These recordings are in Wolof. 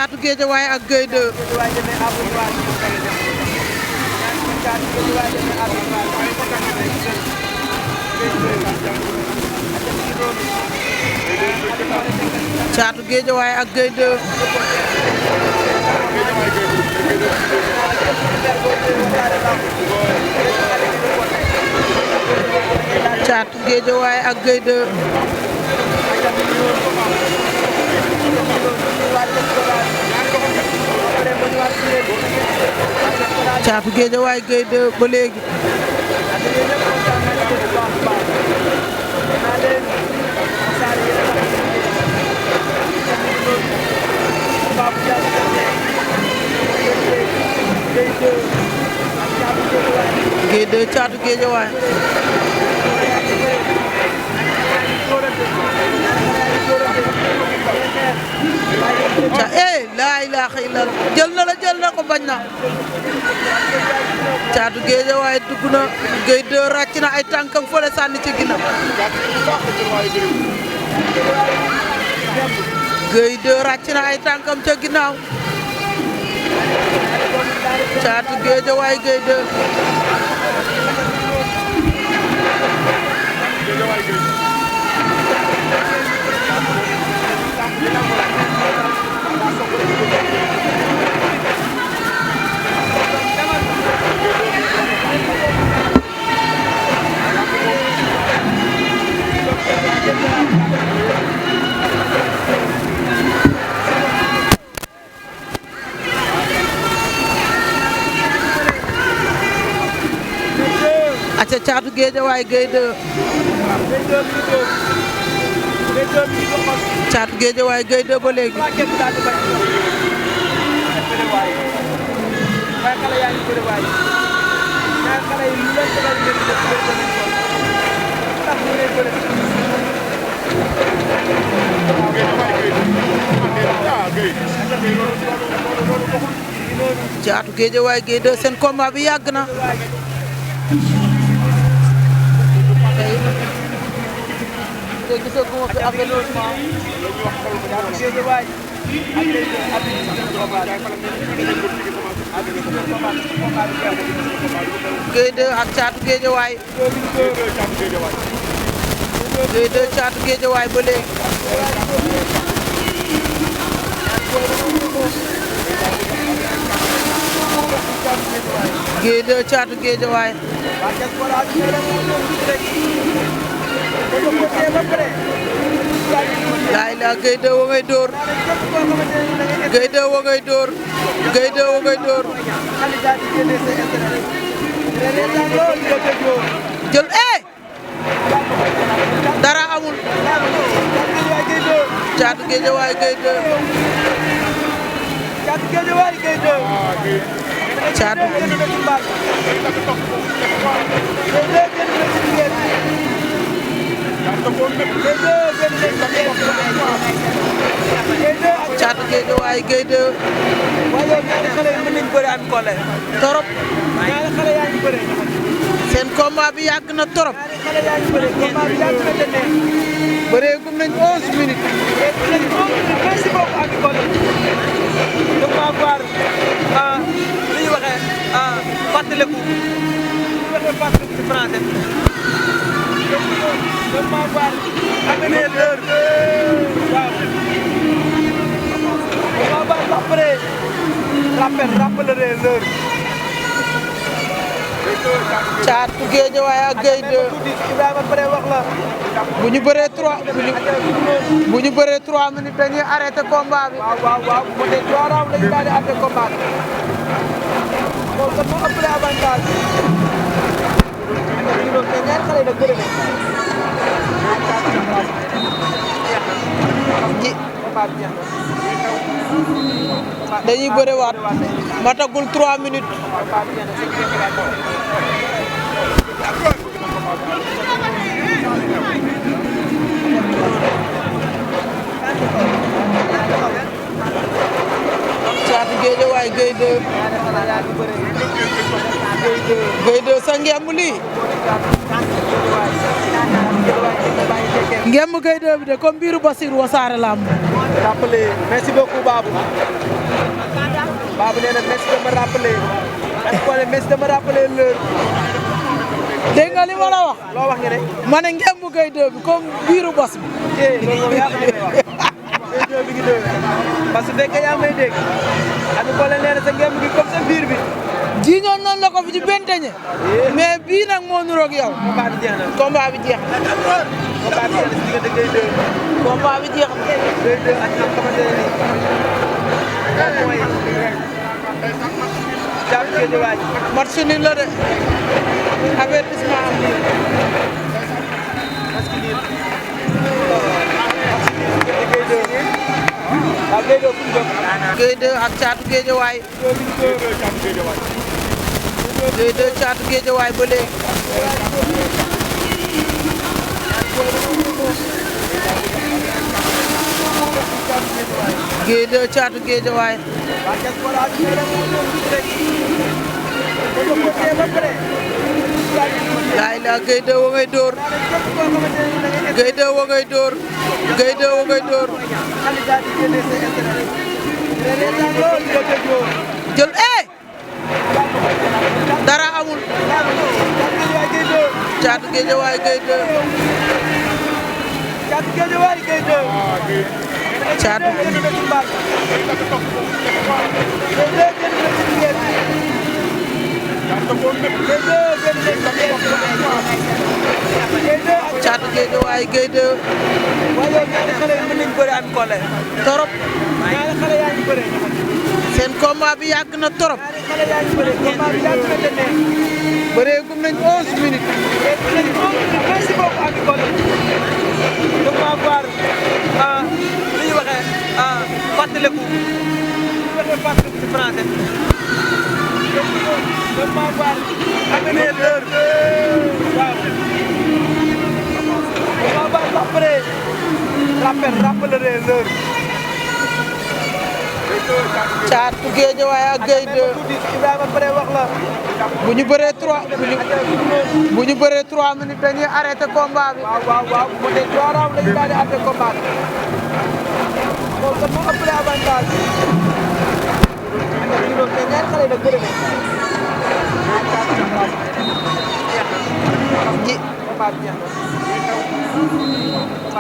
Caatu Guédiawaye ak Gueye 2 Caatu Guédiawaye ak Gueye 2 Caatu Guédiawaye ak Gueye 2 Caatu Guédiawaye Gueye 2 ba léegi Gueye 2 Caatu Guédiawaye laa ilaaha illallah jël na ko bañ na Caatu Guédiawaye dugg na Gueye 2 ràcc na ay tànkam fële sànni ci ginnaaw Gueye 2 ràcc na ay tànkam ca ginnaaw Caatu Guédiawaye Gueye 2 acca Caatu Guédiawaye Gueye 2 Caatu Guédiawaye Gueye 2 ba léegi Caatu Guédiawaye Gueye 2 seen combat bi yàgg na tey gisaguma fi avertissement Gueye 2 ak Caatu Guédiawaye Gueye 2 Caatu Guédiawaye ba léegi Gueye 2 Caatu Guédiawaye laay la Gueye 2 wa ngay dóor Gueye 2 wa ngay dóor Gueye 2 wa ngay dóor jël dara amul Caatu Guédiawaye Gueye 2 Caatu Caatu Guédiawaye Gueye 2 torop seen combat bi yàgg na torop bëree gum nañ 11 minutes merci beaucoup Ami Collé donc ma voir li ñu waxee fàttaliku ci français donc ma voir amener l'heure waaw ma voir après rappeler l'heure Caatu Guédiawaye ak Gueye 2 Ibrahima pare wax la bu ñu bëree 3 minutes dañuy arrêté combat bi waaw bu dee 3 rounds dañuy daal di arrêté combat bi moom kon moo ëpp avantage ñaari xale yi nag bëri dañuy bëre waat matagul 3 minutes Caatu Guédiawaye Gueye 2 Gueye 2 sa ngemb lii ngem Gueye 2 bi de comme biiru Basirou Wassare Lamb. rappelé merci beaucoup Babou. Babou nee na merci de me rappeler. merci de me rappeler l'heure. dégg nga li ma la wax. loo wax nga ne. ma ne ngem Gueye 2 bi comme biiru bas bi. loolu moom yaa ko demee wax. Gueye 2 bi ngi dégg parce que fekkee yaa may dégg. Ami Collé nee na sa ngem gi comme sa biir bi. ji ñoon noonu la ko fi ci benteñe. mais bii nag moo nuroog yow. combat bi jeex na. combat bi jeex na. combat bi jeex na si diggante Gueye 2. combat bi jeex na. Gueye 2 ak ñoom xamante ne nii. moom mooy. Thiatou Guédiawaye. match nul la de. avertissement am nii. parce que nii. Gueye 2. waaw Gueye 2 fu mu jëm. Gueye 2 ak Thiatou Guédiawaye. Gueye 2 Thiatou Guédiawaye ba léegi. Gueye 2 Thiatou Guédiawaye. laay la Gueye 2 wa ngay dóor. Gueye 2 wa ngay dóor. Gueye 2 wa ngay dóor. jël dara amul. Thiatou Guédiawaye Gueye 2. Thiatou Guédiawaye Gueye 2. Thiatou. Thiatou Guédiawaye Gueye 2. waaye ñaari xale yi mën nañu bëre Ami Collé. torop. ñaari xale yaa ngi bëre. seen combat bi yàgg na torop. ñaari xale yaa ngi bëre combat bi yàgg na te neex. bëree gum nañ 11 minutes. merci beaucoup Ami Collé. de m'avoir li ñuy waxee fàttaliku. li ñuy waxee fàttaliku ci français. de m'avoir amené l'heure. waaw. de m'avoir rappelé l'heure. Thiatou Guédiawaye ak Gueye 2. Ibrahima Pare wax la. bu ñu bëree 3 minutes dañuy arrêté combat bi. waaw mu ne 3 rounds lañu daal di arrêté combat bi. kon kat moo ëppale avantage. ak ñoom ñaari xale yi nag bëri nañ.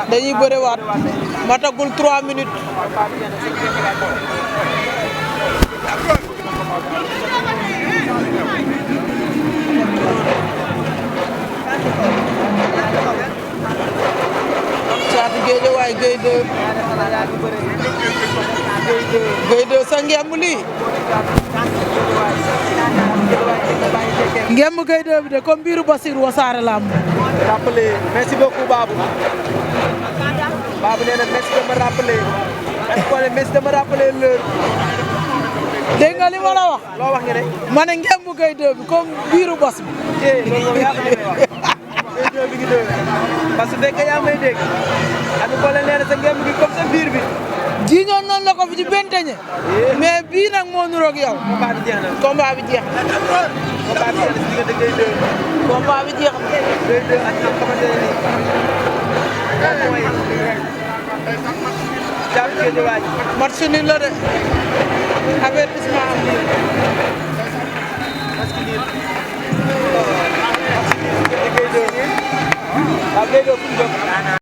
dañuy bëriwaat matagul 3 minutes. Thiatou Guédiawaye Gueye 2. Gueye 2 sa ngemb lii. ngemb Gueye 2 bi de comme biiru Basirou Wassare Lamb. rappelé merci beaucoup Babou. Babou nee na merci de me rappeler. merci de me rappeler l'heure. dégg nga li ma la wax. loo wax nga ne. ma ne ngemb Gueye 2 bi comme biiru bas bi. loolu moom yaa ko demee wax. Gueye 2 bi ngi dégg parce que fekkee yaa may dégg. Ami Collé nee na sa ngemb gi comme sa biir bi. ji ñoon noonu la ko fi ci benteñe. mais bii nag moo nuroog yow. combat bi jeex na. combat bi jeex na. combat bi jeex na si diggante Gueye 2. combat bi jeex na. Gueye 2 ak ñoom xamante ne nii. moom mooy. Thiatou Guédiawaye. match nul la de. avertissement am nii. parce que nii. Gueye 2. waaw Gueye 2 fu mu jëm.